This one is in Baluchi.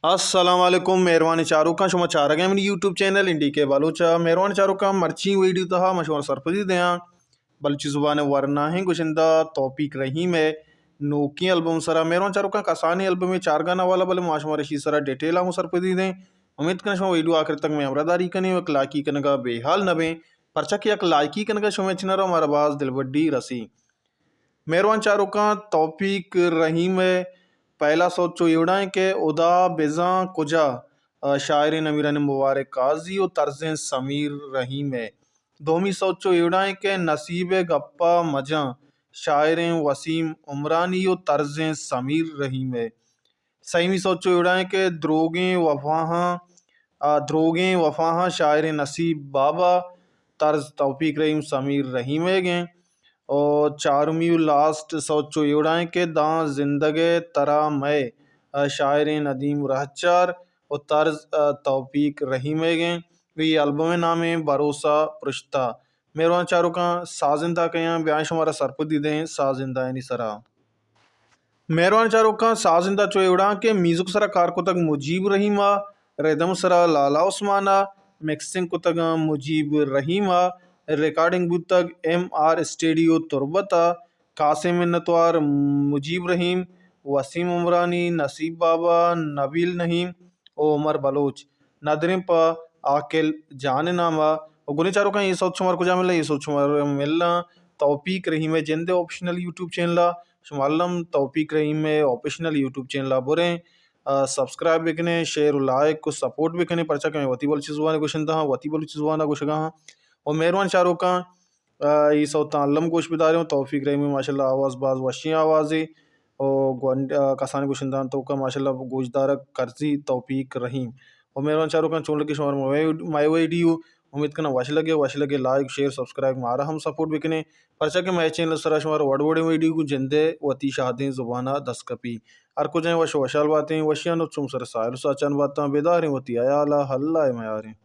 السلام علیکم، مہروانیں چاروکاں، شما چارگ ءَ منی یوٹیوب چینل این ڈی کے بلوچ ءَ۔ مہروانیں چاروکاں، مرچی ویڈیو تہا ما شما سرپدی دیاں بلوچی زبان ءِ ورناہیں گشندہ توفیق رحیم ءِ نوکیں البم سرا۔ مہروانیں چاروکاں، کسانیں البمے چارگان ءَ والا، بلے ما شما رشی سرا ڈیٹیل ءَ سرپدی دیں۔ امید کناں شما ویڈیو آخر تک میں ہمراہ داری کنے و لائکی کنگا بے حال نہ بیں، پرچا کہ یک لائکی کنگا شما چنرا مارا باز دلبڈی رسی۔ مہروان چاروکاں، توفیق رحیم ءِ پہلا سوت چو ایوڑا ایں کہ ادا بزاں کجا، آ، شاعریں امیران مبارک قاضی و طرزیں سمیر رحیم ءِ۔ دومی سوت چو ایوڑا ایں کہ نصیب ءِ گپا مجاں، شاعریں وسیم عمرانی و طرزیں سمیر رحیم ءِ۔ سیمی سوت چو ایوڑا ایں کہ دروگیں وفاہاں، آ، دروگیں وفاہاں، شاعریں نصیب بابا، طرز توفیق رحیم سمیر رحیم ءِ گیں۔ و چارمی و لاسٹ سوت چو ایوڑا ایں کہ داں زندگ ءِ ترا مئے، آ، شاعریں ندیم رہچار و طرز، آ، توفیق رحیم ءِ گیں۔ و اے البم ءِ نام ایں بھروسہ پرشتہ۔ مہروان چاروکاں، سازندہ کئے آں، بیائیں شمارا سرپدی دیں سازندہانی سرا۔ مہروان چاروکاں، سازندہ چو ایوڑا ایں کہ میوزک سرا کار کتگ مجیب رحیم ءَ، ردم سرا لالا عثمان ءَ، مکسنگ کتگ مجیب رحیم ءَ، ریکارڈنگ بوتگ ایم آر اسٹیڈیو تربت ءَ۔ کاسیں منتوار مجیب رحیم، وسیم عمرانی، نصیب بابا، نبیل نعیم و عمر بلوچ۔ ندریں پہ عاقل جان ءِ نام ءَ۔ و گلیں چاروکاں، اے سوت شمار کجا ملاں؟ اے سوت شمار ملاں توفیق رحیم ءِ جند ءِ آفیشنل یوٹیوب چینل ءَ۔ شما الم توفیق رحیم ءِ آفیشنل یوٹیوب چینل ءَ بریں، آ، سبسکرائب بکنیں، شیئر و لائک و سپورٹ بکنیں، پرچا کہ مئے وتی بلوچی زبان ءِ گشندہ آں، وتی بلوچی زبان ءَ گوشگا آں۔ و مہروان چاروکاں، آ، اے سوتاں الم گوش بداریں۔ و توفیق رحیم ءِ ماشاءاللہ آواز باز وشیں آوازے۔ و گونڈ-، آ، کسانیں گشندہاں توکا ماشاءاللہ گوشدارگ کرزی توفیق رحیم۔ و مہروان چاروکاں، چون لگے شمارا مئے، مئے ویڈیو؟ امید کناں وش لگے، وش لگے لائک، شیئر، سبسکرائب مارا ہم سپورٹ بکنیں، پرچا کہ مئے چینل سرا شمارا وڑ وڑیں ویڈیو گوں جندے وتی شہدیں زبانا دست کپی۔ ہر کجائیں وش و وشحال باتیں، وشیان و چم سر ساحل و ساچان باتاں، بداریں وتی حیالا، اللہ ءِ میاریں۔